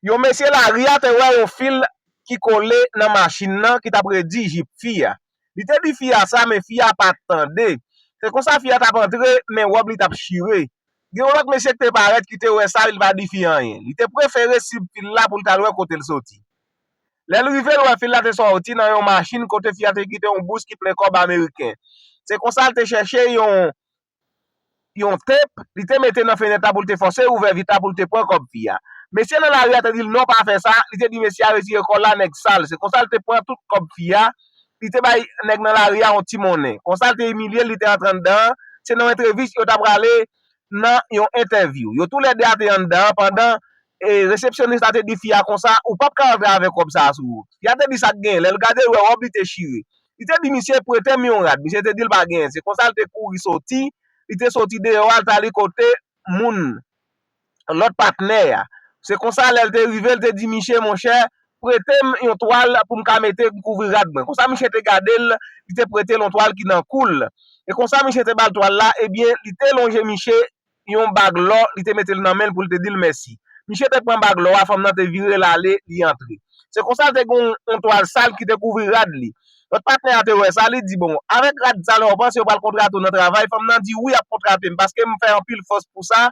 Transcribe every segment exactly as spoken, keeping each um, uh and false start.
Yon mesye lari a te wè yon fil ki kole nan machin nan ki t ap redi jip fi a. Li te di fi a sa, men fi a pa t tande. Se konsa fi a t ap antre, men wòb li t ap chire. Gen yon lòt mesye ki te parèt ki te wè sa, li pa di fi a anyen. Li te prefere swiv fil la pou l t al wè kote l soti. Lè l rive, l wè fil la te sòti nan yon machin kote fi a te kite yon bous ki plen kòb ameriken. Se konsa l te chèche yon yon tep, li te mete nan fenèt la pou l te fòse ouvè vit la pou l te pran kòb fi a. Mesye nan lari a te di l non, pa fè sa, li te di mesye a retire kò l la, nèg sal. Se konsa l te pran tout kòb fi a, li te bay nèg nan lari a yon ti monnen. Konsa l te imilye l, li te antre anndan an. Se nan yon antrevis yo t ap prale nan yon entèvyou. Yo toulède a te anndan an pandan e, resepsyonis la te di fi a konsa, ou p ap ka antre avèk wòb sa a sou ou. Fi a te di sa k genyen. Lè l gade, l wè wòb li te chire. Li te di misye prete m yon rad. Misye te di l pa genyen. Se konsa l te kouri soti. Li te soti deyò a, l t ale kote moun, lòt patnè a. Se konsa lè l te rive, l te di misye, monchè, prete m yon twal pou m ka mete m kouvri rad mwen. Konsa misye te gade l, li te prete l yon twal ki nan kou l. E konsa misye te ba l twal la, ebyen, li te lonje misye yon bag lò, li te mete l nan men l pou l te di l mèsi. Misye te pran bag lò a, fanm nan te vire l ale, li antre. Se konsa l te gen yon, yon twal sal ki te kouvri rad li. Lòt patnè a te wè sa, li di, bon, avèk rad sal la, w panse yo pral kontrate w nan travay? Fanm nan di, wi, y ap kontrate m, paske m fè anpil fòs pou sa,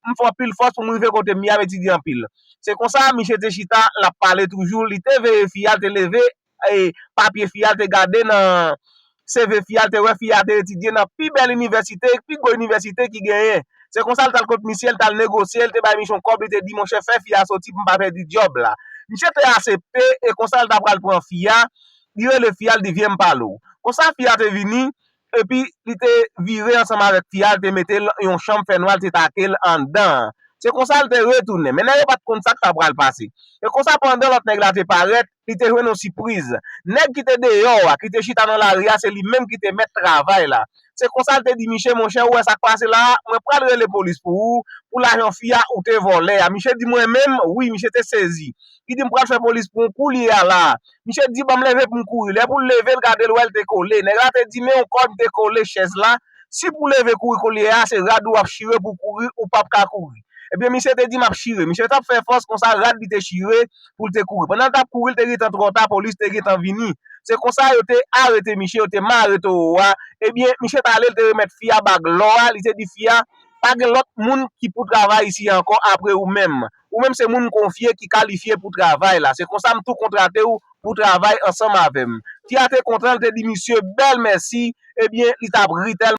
m fè anpil fòs pou m rive kote m ye a, m etidye anpil. Se konsa, misye te chita, l ap pale toujou, li te veye fi a, l te leve, e, papye fi a, l te gade nan C V fi a, l te wè fi a te etidye nan pi bèl inivèsite, pi gwo inivèsite ki genyen. Se konsa l t al kot misye, l t al negosye, l te bay misye yon kòb, li te di, monchè, fè fi a soti pou m pa pèdi djòb la. Misye te asepte, e konsa l ta pral pran fi a, li rele fi a, l di, vye m pale w. Konsa fi a te vini, epi li te vire ansanm avèk fi a, l te mete l yon chanm fènwa, l te take l anndan an. Se konsa l te retounen. Men nèg yo pa t konn sa k ta pral pase. E konsa, pandan lòt nèg la te parèt, li te jwenn yon sipriz. Nèg ki te deyò a, ki te chita nan lari a, se li menm ki te mèt travay la. Se konsa l te di misye, monchè, ou wè sa k pase la a? Mwen pral rele polis pou ou, pou lajan fi a ou te vòlè a. Misye di mwen menm, wi, misye te sezi. Li di m pral fè polis pou ou koulye a la a. Misye di ban m leve pou m kouri. Lè pou l leve, l gade l wè l te kole. Nèg la te di men yon kòd te kole chèz la. Si pou leve kouri koulye a, se rad ou ap chire pou kouri, ou p ap ka kouri. Ebyen, misye te di m ap chire. Misye t ap fè fòs konsa, rad li te chire pou l te kouri. Pandan l t ap kouri, l te gentan twò ta, polis te gentan vini. Se konsa yo te arete misye, yo te mare towo a. Ebyen, misye t ale, l te remèt fi a bag lò a, li te di fi a, pa gen lòt moun ki pou travay isi ankò apre ou menm. Ou menm se moun m konfye ki kalifye pou travay la. Se konsa m tou kontrate w pou travay ansanm avè m. Fi a te kontan, l te di misye bèl mèsi, ebyen, li t ap ri tèlman